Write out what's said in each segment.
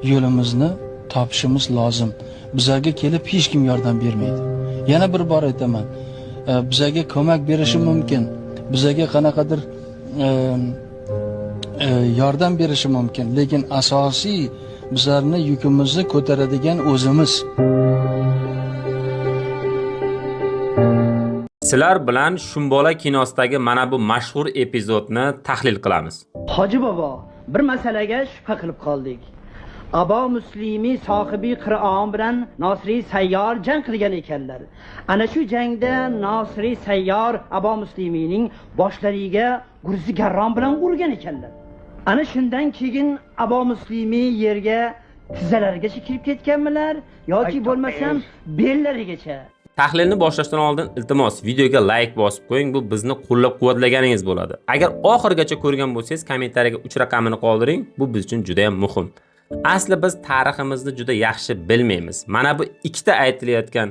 Yo'limizni topishimiz lozim. Bizlarga kelib hech kim yordam bermaydi. Yana bir bor aytaman, bizlarga ko'mak berishi mumkin, bizlarga qanaqadir yordam berishi mumkin, lekin asosiy bizlarni yukimizni ko'taradigan o'zimiz. Sizlar bilan Shumbola kinosidagi mana bu mashhur epizodni tahlil qilamiz. Hoji bobo, bir masalaga shubha qilib qoldik. Abo Muslimiy sohibi Qir'on bilan Nosriy Sayyor jang qilgan ekanlar. Ana shu jangda Nosriy Sayyor Abo Muslimiyning boshlariga gurzi garron bilan urgan ekanlar. Ana shundan keyin Abo Muslimiy yerga tizzalarigacha kirib ketganmilar yoki bo'lmasam bellarigacha. Tahlilni boshlashdan oldin, iltimos, videoga like bosib qo'ying, bu bizni qo'llab-quvvatlaganingiz bo'ladi. Agar oxirigacha ko'rgan bo'lsangiz, kommentariyaga 3 raqamini qoldiring, bu biz uchun juda ham muhim. Asli biz tariximizni juda yaxshi bilmaymiz. Mana bu ikkita aytilayotgan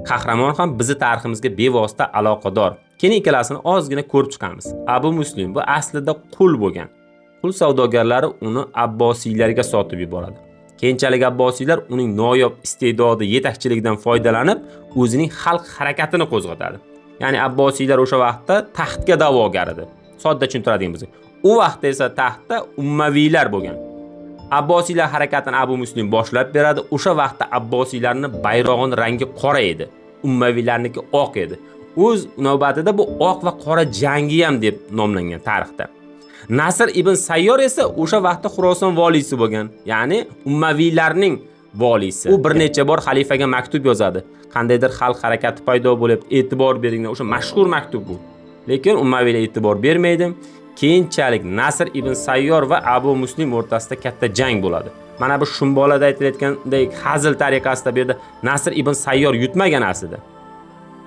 qahramon ham bizni tariximizga bevosita aloqador. Keyin ikkalasini ozgina ko'rib chiqamiz. Abu Muslim bu aslida qul bo'lgan. Qul savdogarlari uni Abbosiylarga sotib yuboradi. Keyinchalik Abbosiylar uning noyob iste'dodi, yetakchiligidan foydalanib, o'zining xalq harakatini qo'zg'atadi. Ya'ni Abbosiylar o'sha vaqtda taxtga da'vogar edi. Sodda tushuntiradigan bo'lsak, u vaqtda esa taxtda Ummaviylar bo'lgan. Abbosiylar harakatini Abu Muslim boshlab beradi. O'sha vaqtda Abbosiylarning bayrog'ining rangi qora edi. Ummaviylarniki oq edi. O'z navbatida bu oq va qora jangi ham deb nomlangan tarixda. Nasr ibn Sayyor esa o'sha vaqtda Xuroson voliysi bo'lgan, ya'ni Ummaviylarning voliysi. U bir necha bor xalifaga maktub yozadi. Qandaydir xalq harakati paydo bo'lyapti, e'tibor beringlar. O'sha mashhur maktub bu. Lekin Ummaviylar e'tibor bermaydi. Keyinchalik Nasr ibn Sayyor va Abu Muslim o'rtasida katta jang bo'ladi. Mana bu Shumbolada aytilayotgandek hazil tariqasida bu yerda Nasr ibn Sayyor yutmagan aslida.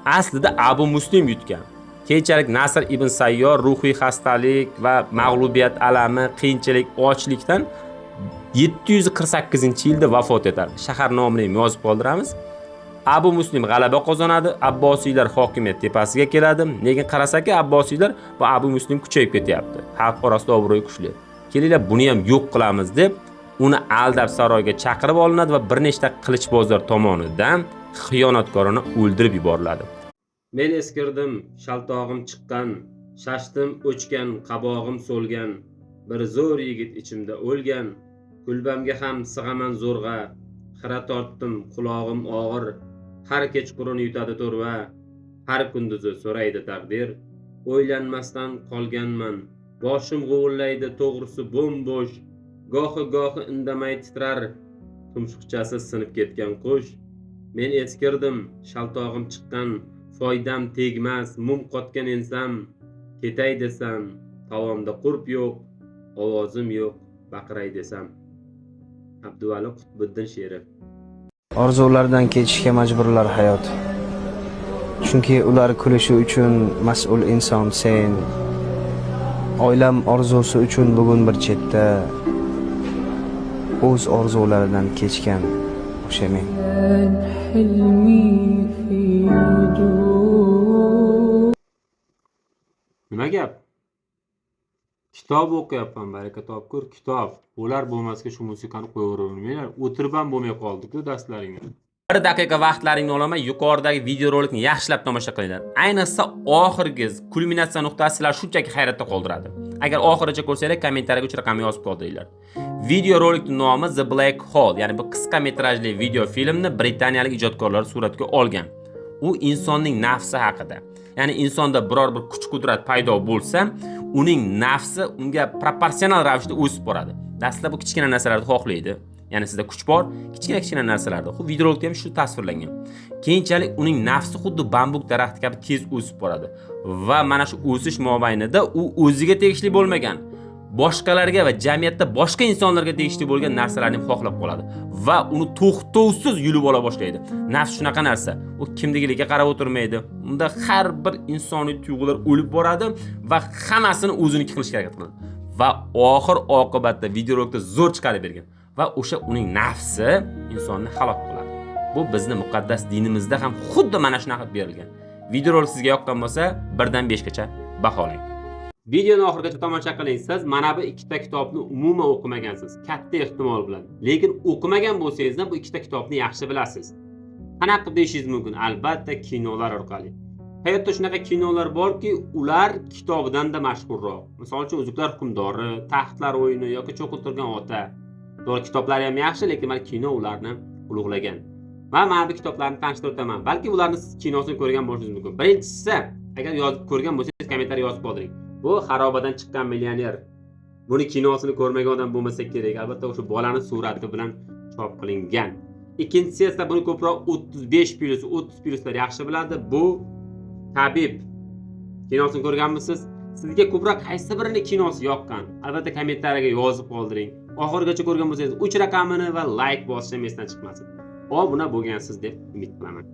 Aslida Abu Muslim yutgan. Keyinchalik Nasr ibn Sayyor ruhiy xastalik va mag'lubiyat alami, qiyinchilik, ochlikdan 748-yilda vafot etadi. Shahar nomini ham yozib qoldiramiz. Abu Muslim g'alaba qozonadi, Abbosiylar hokimiyat tepasiga keladi. Lekin qarasaki, Abbosiylar bu Abu Muslim kuchayib ketyapti. Xalq orasida obro'yi kuchli. Kelinglar, buni ham yo'q qilamiz deb uni aldab saroyga chaqirib olinadi va bir nechta qilichbozlar tomonidan xiyonatkorona o'ldirib yuboriladi. Men eskirdim, shaltog'im chiqqan, shashtim o'chgan, qabog'im so'lgan, bir zo'r yigit ichimda o'lgan, kulbamga ham sig'aman zo'rg'a, xira tortdim, qulog'im og'ir, har kechqurun yutadi to'rva, har kunduzi so'raydi taqdir, o'ylanmasdan qolganman, boshim g'uvullaydi, to'g'risi bo'm-bo'sh, gohi-gohi indamay titrar, tumshuqchasi sinib ketgan qush. Men eskirdim, shaltog'im chiqqan, foydam tegmas, mum qotgan ensam, ketay desam, tovonda qurb yo'q, ovozim yo'q, baqiray desam. Abduvali Qutbiddin she'ri. Orzulardan kechishga majburlar hayot. Chunki ular kulishi uchun mas'ul inson sen. Oilam orzusi uchun bugun bir chetda o'z orzularidan kechgan o'sha men. حلمي في وجود Nima gap? Kitob o'qiyapman, baraka topkur, kitob. Bo'lar bo'lmasga shu musiqani qo'yavermanglar. O'tirib ham bo'lmay qoldi-ku darslaringni. Bir daqiqa vaqtlaringni olaman, yuqoridagi videorolikni yaxshilab tomosha qilinglar. Ayniqsa oxirgi kulminatsiya nuqtasi sizlar shunchaki hayratda qoldiradi. Agar oxirigacha ko'rsanglar, kommentariyaga 3 raqamni yozib qoldiringlar. Videorolikning nomi The Black Hole, ya'ni bu qisqa metrajli video filmni britaniyalik ijodkorlar suratga olgan. U insonning nafsi haqida. Ya'ni insonda biror bir kuch-qudrat paydo bo'lsa, uning nafsi unga proporsional ravishda o'sib boradi. Dastlab bu kichkina narsalarni xohlaydi. Ya'ni sizda kuch bor, kichkina-kichkina narsalarda. Xuddi videorolikda ham shu tasvirlangan. Keyinchalik uning nafsi xuddi bambuk daraxti kabi tez o'sib boradi va mana shu o'sish mobaynida u o'ziga tegishli bo'lmagan boshqalarga va jamiyatda boshqa insonlarga tegishli bo'lgan narsalarni ham xohlab qoladi va uni to'xtovsiz yulib ola boshlaydi. Nafs shunaqa narsa. U kimligiligiga qarab o'tirmaydi. Unda har bir insoniy tuyg'ular o'lib boradi va hammasini o'ziniki qilishga harakat qiladi. Va oxir oqibatda videorolikda zo'r chiqarib bergan va o'sha uning nafsi insonni halok qiladi. Bu bizni muqaddas dinimizda ham xuddi mana shunaqa berilgan. Videorolik sizga yoqqan bo'lsa, 1 dan 5 gacha baholang. Videoni oxirigacha tomosha qiling. Siz mana bu ikkita kitobni umuman o'qimagansiz, katta ehtimol bilan. Lekin o'qimagan bo'lsangiz ham bu ikkita kitobni yaxshi bilasiz. Qanaqa qilib deyishingiz mumkin? Albatta kinolar orqali. Hayotda shunaqa kinolar borki, ular kitobidan-da mashhurroq. Misol uchun Uzuklar hukmdori, Taxtlar o'yini yoki Cho'qintirgan ota. To'g'ri, kitoblari ham yaxshi, lekin mana kino ularni ulug'lagan. Va mana bu kitoblarni tanishtirib o'taman. Balki ularni siz kinosini ko'rgan bo'lishingiz mumkin. Birinchisi, agar yozib ko'rgan bo'lsangiz, kommentariy yozib qoldiring. Bu Xarobadan chiqqan millioner. Buni kinosini ko'rmagan odam bo'lmasa kerak. Albatta o'sha bolani surati bilan chop qilingan. Ikkinchisi esa buni ko'proq 35 plyus, 30 plyuslar yaxshi biladi. Bu Tabib. Kinosini ko'rganmisiz? Sizga ko'proq qaysi birini kinosi yoqqan? Albatta kommentariyaga yozib qoldiring. Oxirigacha ko'rgan bo'lsangiz 3 raqamini va like bosishni esdan chiqmasin. Obuna bo'lgansiz deb umid qilaman.